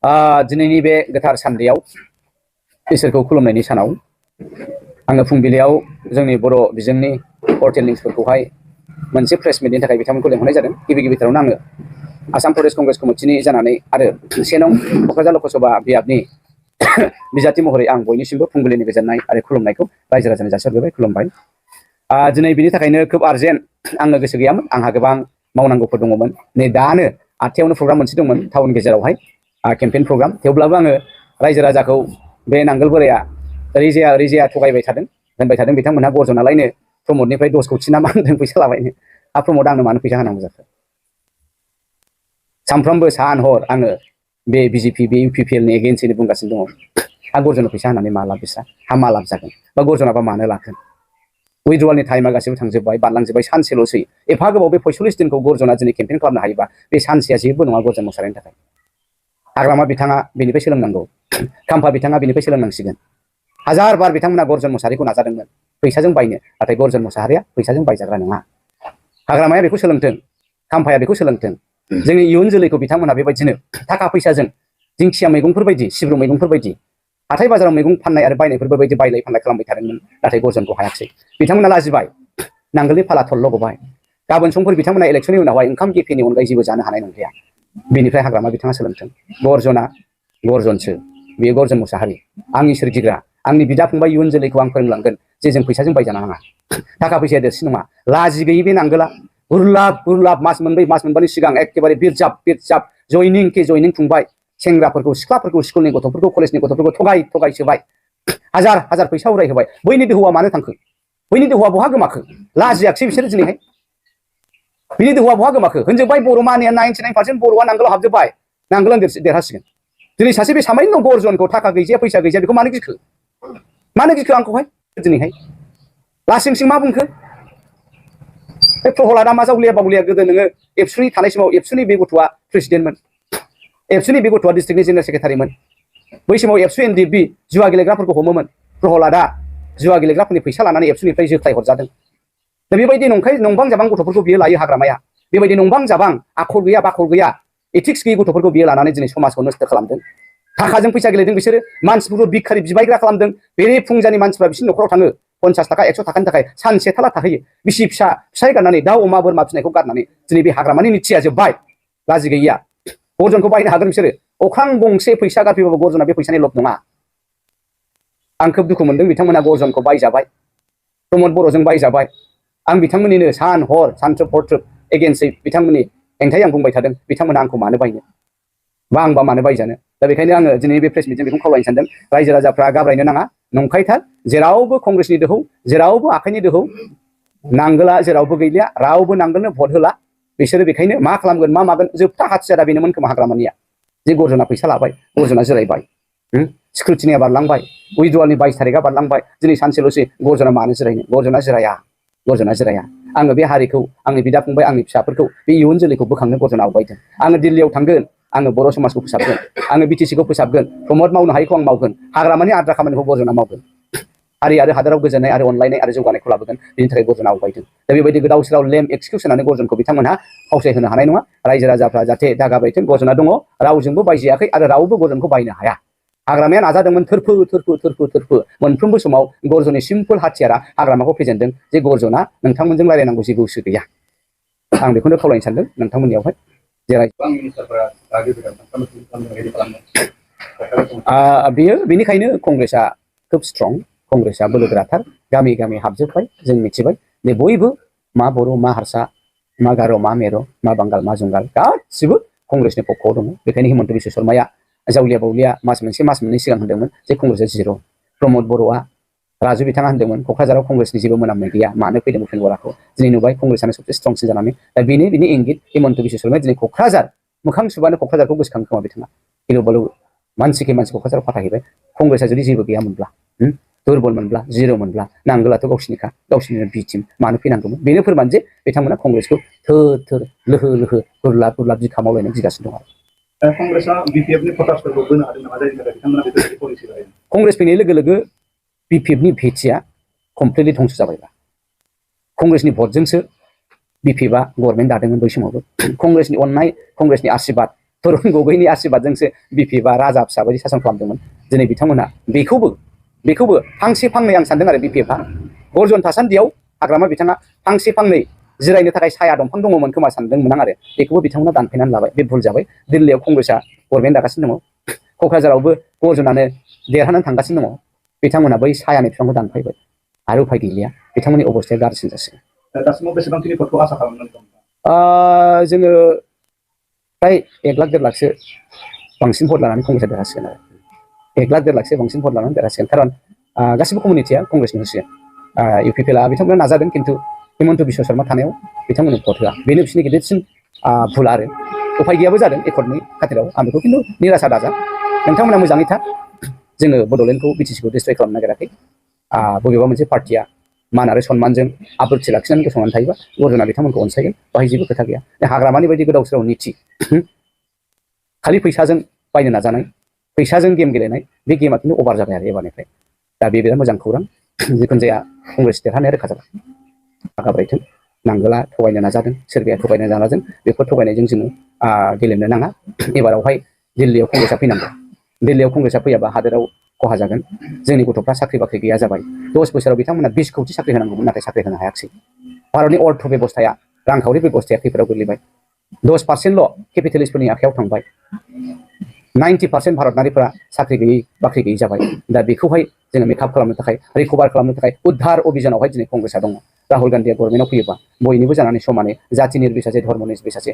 दिनैनि बे गोथार सानदेयाव इसोरखौ खुलुमनायनि सानाव आङो फुंबिलियाव जोंनि बर' बिजोंनि पर्टेल निउसफोरखौहाय मोनसे प्रेस मिटनि थाखाय बिथांमोनखौ लेंहरनाय जादों। गिबिथारावनो आङो आसाम प्रदेश कंग्रेस कमिटिनि जानानै आरो 1 नं क'क्राझार लकसभा बियाबनि बिजाथि महरै आं बयनिसिमबो फुंबिलिनि गोजोननाय आरो खुलुमनायखौ रायजो राजानो जासिहरबाय, खुलुमबाय। दिनै बिनि थाखायनो खोब आर्जेन्ट आङो गोसो गैयामोन, आंहा गोबां मावनांगौफोर दङमोन। नै दानो 8थायावनो प्रग्राम मोनसे दंमोन टाउन गेजेरावहाय केम्पेइन प्रग्राम। थेवब्लाबो आङो रायजो राजाखौ बे नांगोल बोराया ओरै जाया थगायबाय थादों, होनबाय थादों बिथांमोनहा गरजनालायनो प्रमदनिफ्राय 10 कौटि ना मा होनदों फैसा लाबायनो। प्रमद आंनो मानो फैसा होनांगौ जाखो? सानफ्रोमबो सान हर आङो बे बिजेपि बे UPPL नि एगेन्स्टैनो बुंगासिनो दङ। गरजननो फैसा होनानै मा लाब बिस्रा? मा लाब जागोन? बा गरजनाबा मानो लागोन? उइड्रलनि टाइमा गासिबो थांजोब्बाय, बारलांजोब्बाय, सानसेल'सै। एफा गोबाव बे 45 दिनखौ गरजना दिनै केम्पेइन खालामनो हायोबा बे सानसेया जेबो नङा गरजन मोसाहारिनि थाखाय। हाग्रामा बिथाङा बेनिफ्राय सोलोंनांगौ, खाम्फा बिथाङा बेनिफ्राय सोलोंनांसिगोन। हाजार बार बिथांमोना गरजन मोसाहारिखौ नाजादोंमोन फैसाजों बायनो, नाथाय गरजन मोसाहारिया फैसाजों बायजाग्रा नङा। हाग्रामाया बेखौ सोलोंथों, खाम्फाया बेखौ सोलोंथों। जोंनि इयुन जोलैखौ बिथांमोना बेबायदिनो थाखा फैसाजों दिंखिया मैगंफोर बायदि, सिब्रु मैगंफोर बायदि हाथाय बाजाराव मैगं फाननाय आरो बायनायफोरबो बायदि बायलाय फानलाय खालामबाय थादोंमोन, नाथाय गरजनखौ हायाखिसै। बिथांमोना लाजिबाय, नांगोलनि फाला थल्ल' गबाय। गाबोन समफोर बिथांमोना इलेक्सननि उनावहाय ओंखाम गेफेनि अनगायै जेबो जानो हानाय नंलिया। बेनिफ्राय हाग्रामा बिथाङा सोलोंथों। गरजनसो, बेयो गरजन मोसाहारि, आंनि सोरजिग्रा, आंनि बिदा फंबाय इयुन जोलैखौ आं फोरोंलांगोन जे जों फैसाजों बायजानाङा। थाखा फैसाया देरसिन नङा। लाजि गैयै बे नांगोला गुरलाब मास मोनब्रै मास मोनबानि सिगां एखेबारे बिरजाब जयनिं खुंबाय। सेंग्राफोरखौ सिख्लाफोरखौ स्कुलनि गथ'फोरखौ कलेजनि गथ'फोरखौ थगाय सोबाय। हाजार फैसा उरायहोबाय। बैनि दोहौआ मानो थांखो? बैनि दोहौआ बहा गोमाखो? लाजियाखिसै बिसोरो दिनैहाय? बिनि दोहौआ बहा गोमाखो? होनजोब्बाय बर' मानिया 99% बर'आ नांगोलाव हाबजोब्बाय, नांगोलानो देरहासिगोन। दिनै सासे बे सामायन दं गरजनखौ थाखा गैजाया फैसा गैजाया बेखौ मानो गिखो? मानो गिखो आंखौहाय दिनैहाय? लासिंसिं मा बुंखो? बे प्रहलादा मा जावलिया बावलिया गोदो नोङो एबसुनि थानाय समाव एबसुनि बे गथ'आ प्रेसिडेन्टमोन, एबसुनि बे गथ'आ डिस्ट्रिक्टनि जेनेरेल सेक्रेटारिमोन। बै समाव एबसु NDB जुवा गेलेग्राफोरखौ हमोमोन। प्रहलादा जुवा गेलेग्राफोरनि फैसा लानानै एबसुनिफ्राय जोख्लाय हरजादों। दा बेबायदि नंबां जाबां गथ'फोरखौ बियो लायो हाग्रामाया। बेबायदि नंबां जाबां आखल गैया बाखल गैया एथिक्स गैयै गथ'फोरखौ बियो लानानै दिनै समाजखौ नस्थ' खालामदों। थाखाजों फैसा गेलेदों बिसोरो, मानसिफोरखौ भिखारि बिबायग्रा खालामदों। बेरे फुंजानि मानसिफ्रा बिसोरनि न'खराव थाङो 50 थाखा 100 थाखानि थाखाय सानसे थाला थाहैयो। बिसि फिसाय गारनानै दाउ अमा बोरमा फिसिनायखौ गारनानै दिनै बे हाग्रामानि निथिया जोब्बाय। लाजि गैया। गरजनखौ बायनो हागोन बिसोरो। अख्रां गंसे फैसा गारफैबाबो गरजना बे फैसानि लब नङा। आं खोब दुखु मोनदों बिथांमोना गरजनखौ बायजाबाय, प्रमद बर'जों बायजाबाय। आं बिथांमोननिनो सान हर सानथ्रोब हरथ्रोब एगेन्स्टै बिथांमोननि हेंथायै आं बुंबाय थादों। बिथांमोना आंखौ मानो बायनो बा आंबा मानो बायजानो? दा बेखायनो आङो दिनै बे प्रेस मिटजों बेखौनो खावलायनो सानदों, रायजो राजाफ्रा घाबरायनो नाङा। नंखायथार, जेरावबो कंग्रेसनि दोहौ, जेरावबो आखाइनि दोहौ, नांगोला जेरावबो गैलिया, रावबो नांगोलनो भट होला। बिसोरो बेखायनो मा खालामगोन मा मागोन जोबथा हाथियारा बेनोमोन खोमा हाग्रामानिया, जे गरजना फैसा लाबाय, गरजना जिरायबाय, स्क्रुटिनिया बारलांबाय, उइड्रलनि 22 थारिखआ बारलांबाय, दिनै सानसेल'सै। गरजना मानो जिरायनो? गरजना जिराया। आङो बे हारिखौ, आंनि बिदा फंबाय, आंनि फिसाफोरखौ, बे इयुन जोलैखौ बोखांनो गरजना आवगायदों। आङो दिल्लीयाव थांगोन, आङो बर' समाजखौ फोसाबगोन, आङो BTC खौ फोसाबगोन, प्रमद मावनो हायैखौ आं मावगोन, हाग्रामानि आद्रा खामानिखौ गरजना मावगोन। हारि आरो हादराव गोजोननाय आरो अनलायनाय आरो जौगानायखौ लाबोगोन। बेनि थाखाय गरजना आवगायदों। दा बेबायदि गोदाव सोराव लेम एक्सकिउस होनानै गरजनखौ बिथांमोनहा फावसायहोनो हानाय नङा। रायजो राजाफ्रा जाहाथे दागाबायथों। गरजना दङ, रावजोंबो बायजायाखै आरो रावबो गरजनखौ बायनो हाया। हाग्रामाया नाजादोंमोन थोरफो मोनफ्रोमबो समाव गरजननि सिम्पोल हाथियारा हाग्रामाखौ फेजेनदों जे गरजना नोंथांमोनजों रायलायनांगौ जेबो गोसो गैया। आं बेखौनो खावलायनो सानदों नोंथांमोननियावहाय। बेयो बेनिखायनो कंग्रेसआ खोब स्ट्रं, कंग्रेसआ बोलोगोराथार। गामि गामि हाबजोब्बाय, जों मिथिबाय जे बयबो मा बर' मा हारसा मा गार' मा मेर' मा बांगाल मा जुंगाल गासिबो कंग्रेसनि पक्षआव दङ। बेखायनो हिमन्त बिश्व शर्माया जावलिया बावलिया मास मोननै सिगां होनदोंमोन जे कंग्रेसआ जिर'। प्रमद बर'आ राजु बिथाङा होनदोंमोन क'क्राझाराव कंग्रेसनि जेबो मोनामनाय गैया, मानो फैदों उपेन बराखौ? दिनै नुबाय कंग्रेसआनो सबसे स्ट्रंसिन जानानै। दा बिनि इंगित हिमन्त बिश्व शर्माया दिनै क'क्राझार मोखां सुबानो क'क्राझारखौ गोसोखाङो खोमा बिथाङा। गिलु बालु मानसिखि मानसि क'क्राझाराव फाथायहैबाय। कंग्रेसआ जुदि जेबो गैयामोनब्ला, दुरबल मोनब्ला, जिर' मोनब्ला, नांगोलाथ' गावसिनिखा, गावसिनिनो बि टिम, मानो फैनांगौमोन? बेनो फोरमान जे बिथांमोना कंग्रेसखौ थोर लोहो गुरलाब बिखा मावलायनो गिगासिनो दं आरो। कंग्रेसआ BPFनि भटार्सफोरखौ बोनो हादों नामा? जायनि थाखाय बिथांमोना बेफोरबायदि पलिसि लायो। कंग्रेस फैनाय लोगो लोगो BPFनि भेटिया कमप्लिटलि धंस जाबायबा। कंग्रेसनि भटजोंसो BPFआ गभर्नमेन्ट दादोंमोन बै समावबो। कंग्रेसनि अननाय, कंग्रेसनि आशीर्बाद तरुण गगैनि आशीर्बादजोंसो BPF आ राजा फिसा बायदि सासन खालामदोंमोन दिनै बिथांमोना बेखौबो फांसे फांनै आं सानदों आरो BPF आ गर्जन थासान्दियाव हाग्रामा बिथाङा फांसे फांनै जिरायनो थाखाय साया दंफां दङमोन खोमा सानदोंमोन आं आरो बेखौबो बिथांमोना दानफायनानै लाबाय बे भुल जाबाय दिल्लीयाव कंग्रेसआ गभर्नमेन्ट दागासिनो दङ क'क्राझारावबो गर्जनानो देरहानानै थांगासिनो दङ बिथांमोना बै सायानि बिफांखौ दानफायबाय आरो उफाय गैलिया बिथांमोननि अबस्थाया गाज्रिसिन जासिगोन दासिमाव बेसेबांखिनि भटखौ आसा खालामनानै दं जोङो फ्राय 1 लाख 1.5 लाखसो बांसिन भट लानानै कंग्रेसआ देरहासिगोन आरो 1 लाख 1.5 लाखसो बांसिन भट लानानै देरहासिगोन खारन गासिबो कमिउनिटिया कंग्रेसनो होसिगोन UPPL आ बिथांमोना नाजादों खिन्थु हिमन्त बिश्व शर्मा थानायाव बिथांमोननो भट होआ बेनो बिसोरनि गिदिरसिन भुल आरो उफाय गैयाबो जादों एकर्डनि खाथिराव आं बेखौ खिन्थु निराशा दाजा नोंथांमोना मोजाङै था जोङो बड'लेण्डखौ BTC खौ डिस्ट्रय खालामनो नागिराखै बबेबा मोनसे पार्टिया मान आरो सन्मानजों आब्रुथि लाखिनानै गसंनानै थायोबा गर्जना बिथांमोनखौ अनसायगोन बाहाय जेबो खोथा गैया हाग्रामानि बायदि गोदाव सोराव नीति खालि फैसाजों बायनो नाजानाय फैसाजों गेम गेलेनाय बे गेमा खिन्थु अभार जाबाय आरो एबारनिफ्राय दा बे बिराद मोजां खौरां जिखुनु जाया कंग्रेस देरहानाया रोखा जाबाय आगाब्रायथों नांगोला थगायनो नाजादों सोरबाया थगायनो नाजादों बेफोर थगायनायजों जोङो गेलेनो नाङा एबारावहाय दिल्लीयाव कंग्रेसआ फैनांगौ दिल्लीयाव कंग्रेसआ फैयाबा हादोराव खहा जागोन जोंनि गथ'फ्रा साख्रि बाख्रि गैया जाबाय 10 बोसोराव बिथांमोना 20 कौटि साख्रि होनांगौमोन नाथाय साख्रि होनो हायाखिसै भारतनि अर्थ बेबस्थाया रांखावरि बेबस्थाया खैफोदाव गोग्लैबाय 10%ल' केपिटेलिस्टफोरनि आखायाव थांबाय 90% भारतारिफोरा साख्रि गैयै बाख्रि गैयै जाबाय दा बेखौहाय जोङो मेकआप खालामनो थाखाय रिकभार खालामनो थाखाय उद्धार अभियानावहाय दिनै कंग्रेसआ दङ राहुल गान्धीया गभर्नमेन्टआव फैयोबा बयनिबो जानानै समानै जाथि निर्बिसासे धर्म निर्बिसासे